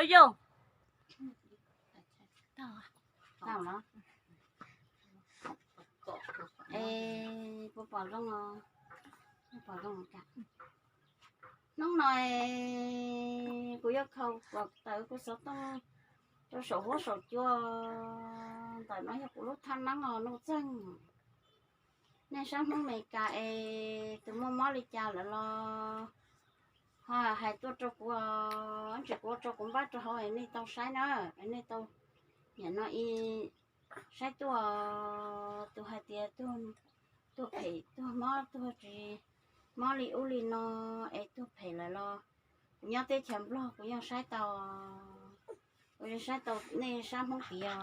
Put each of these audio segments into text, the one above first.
Yog, tau los, es puas pom zoo, pom zoo? Hnub no kuv yuav khaws kom tawm kuv xov tooj rau saum huab saum cua. Ntawm no yog kuv lub thaj neeb os Nuj Txeeg. Nej sab Hmoob Amelikas es tus muaj mob li cas lawm los ho hais tuaj rau kuv, ntsis kuv ua rau kuv npaj rau hauv es nej tau saib na, es nej tau, nim no ib, saib tuaj, tus hais tias tuag phem tuag mob tuag tsis mob li ub li no es tuag phem lawm los kuv nyob teb chaws Nplog kuv yeej saib tau, kuv yeej saib tau nej sab Hmoob Amelikas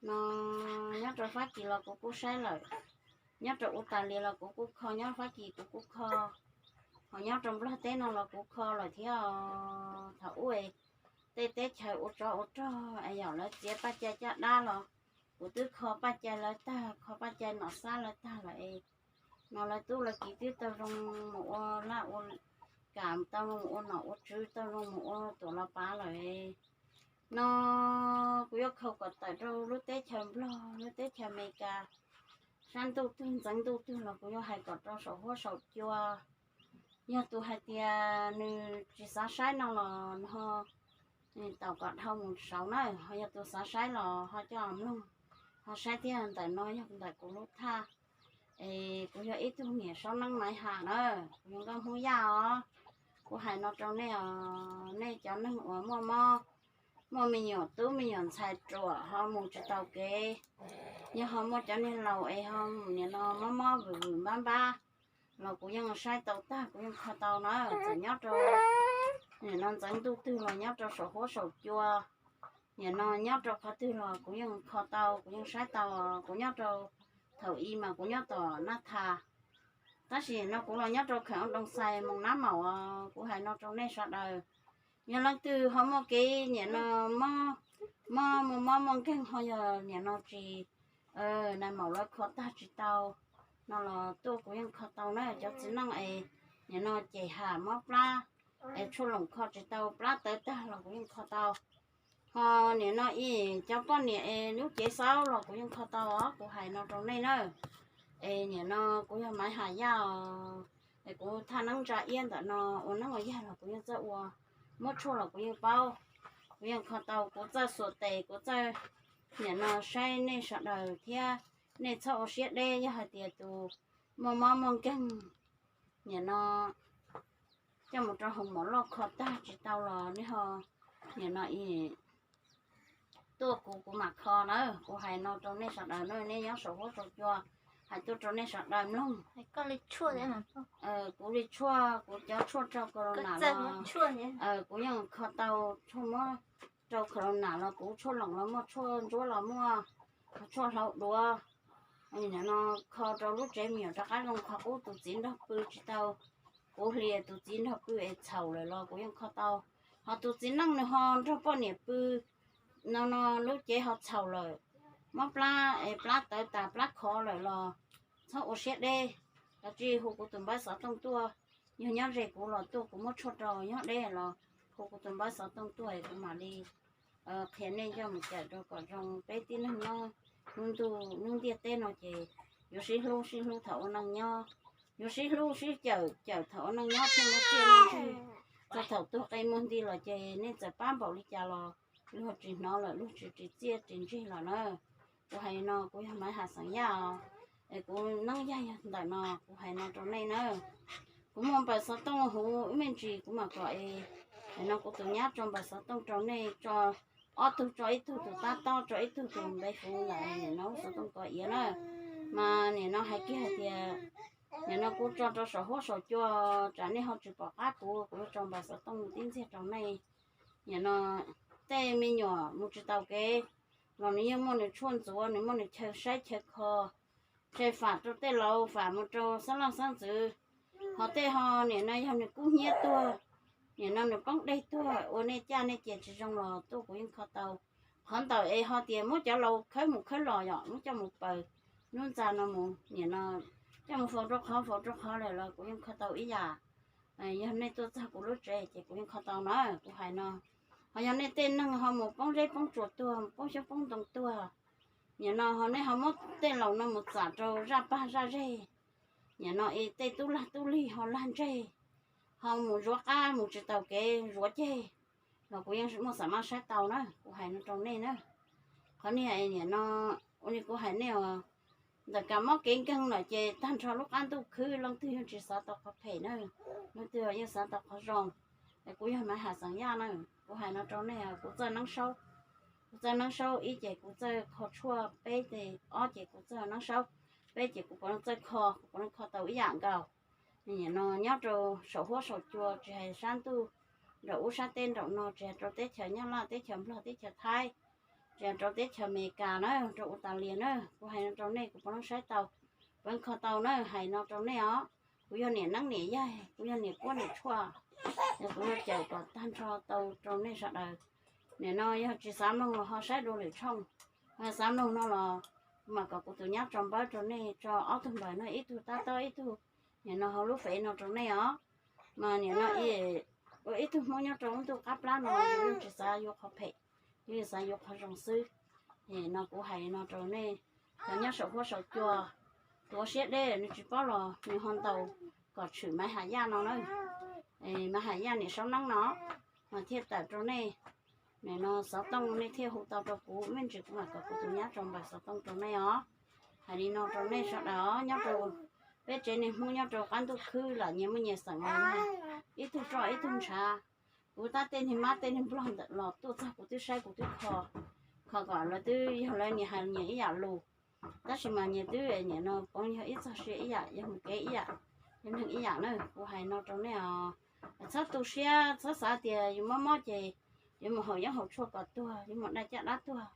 no. Nyob rau Fab Kis los kuv kuj saib lawm, nyob rau Australia los kuv kuj kho, nyob Fab Kis kuv kuj kho, ho nyob rau Nplog teb no los kuv kho lawm thiab. Thaum ub tej teb chaws ua tsov ua rog es yog lawv txiav paj cai caj dab los kuv twb kho paj cai lawv tag, kho paj cai nom xab lawv tag lawm es no lawv tub lawv kiv twb tau zoo mus ua laj ua kam, tau zoo mus ua nom ua tswv, tau zoo mus ua tuam los pav lawm no. Kuv yuav khaws kom tawm rau lub teb chaws Nplog, lub teb chaws Amelikas, sab ntuj twg ntxeev ntuj twg los kuv yuav hais kom rau saum huab saum cua. Yog tus hais tias nws tsis xav saib no los ho tau kom dhau mus saud na, ho yog tus xav saib los ho coj mloog, ho saib thiab. Ntawm no yog ntawm kuv lub thaj, es kuv yog ib tug niam saub neeb Maiv Ham na, kuv yog nkauj Hmoob Yaj os. Kuv hais no rau nej os, nej cov neeg uas muaj mob, muaj me nyuam tub me nyuam ntxhais ruam ho mus tsis tau kev, yog ho muaj cov niag laus es ho nim no mob mob vwm vwm npab npab los kuv yeej saib tau tag, kuv yeej kho tau na. Txawm nyob rau nim no ntxeev ntuj twg los nyob rau saum huab saum cua, nim no nyob rau qhov twg los kuv yeej kho tau, kuv yeej saib tau. Kuv nyob rau, thaum i mas kuv nyob tom Naj Thas, tab sis no kuv los nyob rau kheem Doo Xais, moos Nab Maum os. Kuv hais no rau nej sawv daws, yog leej twg ho muaj kev nim no mob, mob muaj mob muaj nkeeg ho yog nim no tsis, nais maum lawv kho tag tsis tau no los tuaj kuv yeej kho tau na. Cov txiv neej es nim no cem ham mob plab es tshuaj loos kho tsis tau, plab tawv tag los kuv yeej kho tau. Ho nim no ib cov poj niam es lub cev xaub los kuv yeej kho tau os, kuv hais no rau nej na. Es nim no kuv yog Maiv Ham Yaj os, es kuv thaj neeb ntsa iab ntawm no ua neeb ua yaig los kuv yeej txawj ua, muab tshuaj los kuv yeej paub, kuv yeej kho tau, kuv txawj xuas tes, kuv txawj nim no saib nej sawv daws thiab. Nej txhob ua siab deb, yog hais tias tus muaj mob muaj nkeeg nim no coj mus rau hoo mom loj kho tag tsis tau los nej ho nim no tuaj kuv, kuv mam kho na. Kuv hais no rau nej sawv daws na, nej nyob saum huab saum cua, hais tuaj rau nej sawv daws mloog. Kuv li tshuaj, kuv cov tshuaj rau corona los kuv yeej kho tau, tshuaj muab rau corona los kuv, tshuaj loos los muaj, tshuaj ntsuab los muaj, tshuaj hlau duav. Nim no kho rau lub tsev me nyuam rov qab zoo, kho qub tus txiv nrog pw tsis tau, kuv hlias tus txiv nrog pw es txhaum lawm los kuv yeej kho tau. Ho tus txiv neej nws ho nrog poj niam pw no, no lub cev ho txhaum lawm, mob plab es plab tawv tas plab khov lawm los txhob ua siab deb, kav tsij hu kuv tus npawb xov tooj tuaj. Yog nyob ze kuv los tuaj kuv muab tshuaj rau, nyob deb los hu kuv tus npawb xov tooj tuaj es kuv mam li qhia nej coj mus cawm rau kom zoo. Peb tib neeg nyob hnub ntuj hnub ntiaj teb no ces yuav sib hlub sib hlub thaum ua neej nyob, yuav sib hlub sib cawm cawm thaum ua neej nyob thiaj muaj txiaj muaj ntsig. Txog thaum tuag qe muag nti los ces nej txawm pab npaum li cas los luag tsis hnov lawm, luag tsis ris txiaj ris ntsig lawm na. Kuv hais no kuv yog Maiv Ham Xeem Yaj os, es kuv neeb yaig yog ntawm no, kuv hais no rau nej na. Kuv muaj npawb xov tooj huv ib me ntsis kuv mam kom es, no kuv tus nyab tso npawb xov tooj rau nej, tso ob tug, tso ib tug tus tab tob, tso ib tug tus npe huv ntawm no lub xov tooj kov iav na. Mas nim no hais kiag hais tias nim no kuv tso rau saum huab saum cua, tsam nej ho tsis pom qab kuv, kuv yuav tso npawb xov tooj tib ntxiag rau nej. Nim no tej me nyuam mus tsis tau kev los nws yeej muaj nws tshuaj ntxuav, nws muaj nws chaw saib chaw kho, chaw fam rau tej laus, fam mus rau xab laj xab ntxwv. Ho tej ho nim no yog nws kub hnyiab tuag, nim no nws poob dej tuag, ua nej caj nej ces tsis zoo los tuaj kuv yeej kho tau. Qhov ntawm es ho tias muab cov laus khawb mus khawb los, yog muab coj mus paws lub ntxa no mus, nim no coj mus faus rau qhov faus rau qhov lawm los kuv yeej kho tau ib yam. Yog nej tuaj txog kuv lub tsev ces kuv yeej kho tau na, kuv hais no. Ho yog nej tej neeg ho mus poob zeb poob tsuas tuag, mus poob xyoob poob ntoo tuag, nim no ho nej ho muab tej laus no mus txam rau zaj pag zaj zeg, nim no es tej tub lag tub lig ho lag ntseg, ho mus zuav qab mus tsis taus kev zuav ceg, los kuv yeej muaj xam maj saib tau na, kuv hais no rau nej na. Qhov niag nim no ua li kuv hais nej os, ntawm kas mob kev nkeeg lawm ces tag nrho lub qab ntuj khwb leej twg yeej tsis xav tau qhov phem na, leej twg yeej xav tau qhov zoo. Es kuv yog Maiv Ham Xeem Yaj na, kuv hais no rau nej, kuv txawj neeb saub, kuv txawj neeb saub ib ces kuv txawj kho tshuaj peb ces ob ces kuv txawj neeb saub peb ces kuv puav leej txawj kho, kuv puav leej kho tau ib yam nkaus. Nim no nyob rau saum huab saum cua tsis hais sab ntuj, nraum ub sab teb nraum no, tsis hais rau teb chaws Nyab Laj, teb chaws Nplog, teb chaws Thaib, tsis hais rau teb chaws Amelikas na, rau Australia na, kuv hais no rau nej kuv puav leej saib tau, puav leej kho tau na, hais no rau nej os. Kuv yog niam neeb niam yaig, kuv yog niam puab niam tshuaj, es kuv yuav cawm kom tag nrho tau rau nej sawv daws. Nim no yog tsis xav mloog los ho saib dua lwm tshooj, ho xav mloog no los kuv mam kom kuv tus nyab tso npawb rau nej, tso ob tug npawb no, ib tug tab tob ib tug, nim no hauv lub fev no rau nej os. Mas nim no ua ib tug Hmoob nyob rau lub ntuj qab plab no, yus yeej tsis xav yuav qhov phem, yus xav yuav qhov zoo xwb. Nim no kuv hais no rau nej, cov nyob saum huab saum cua, tuav siab deb nws tsis paub los nws ho ntaus kom tshwm Maiv Ham Yaj no na, Maiv Ham Yaj niam saub neeb no, mas thiaj tawm rau nej. Nim no xov tooj nej thiaj hu tau rau kuv, me ntsis kuv mam kom kuv tus nyab tso npawb xov tooj rau nej os. Hais li no rau nej sawv daws os, nyob rau peb tsev neeg Hmoob nyob rau qab ntuj khwb lam nyias muaj nyias xeem los, ib tug roj ib tug ntshav. Kuv tab tej niag mab tej niag nplog ntawm los tuaj txog kuv twb saib kuv twb kho, kho kom lawv twb yog lawv niam hais nyias ib yam lus, tab sis mas nyias twb nim no poob yog ib txog sia ib yam, yog mus kev ib yam, yog neeg ib yam na. Kuv hais no rau nej os, txhob tu siab, txhob xav tias yus mob mob ces yuav mus haus yeeb haus tshuaj kom tuag, yuav mus dai caj dab tuag,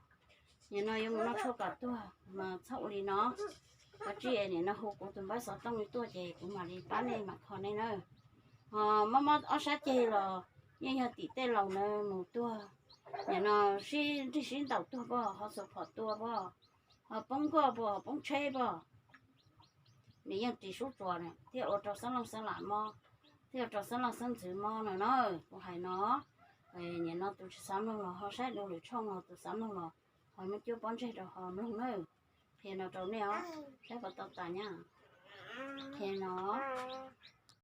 nim no yuav mus noj tshuaj kom tuag, mas txhob ua li no. Koj tsis nim no hu kuv tus npawb xov tooj li tuaj ces kuv mam li pab nej mam kho nej na. Ho mob mob ob sab ceg los yeej yog tim tej laus na mus tuag, nim no sib nrig sib ntaus tuag pog, ho xuas phom tua pog, ho poob nkuaj pog, poob tsheb pog. Nws yeej ris sub tsuas thiaj ua rau xeeb leej xeeb lam mob, thiaj ua rau xeeb leej xeeb ntxwv mob no na. Kuv hais no, nim no tus tsis xav mloog los ho saib dua lwm tshooj, ho tus xav mloog los ho muab cuab pob ntseg rau ho mloog na. Qhia no rau nej os, saib puas tau tas nyab. Qhia no,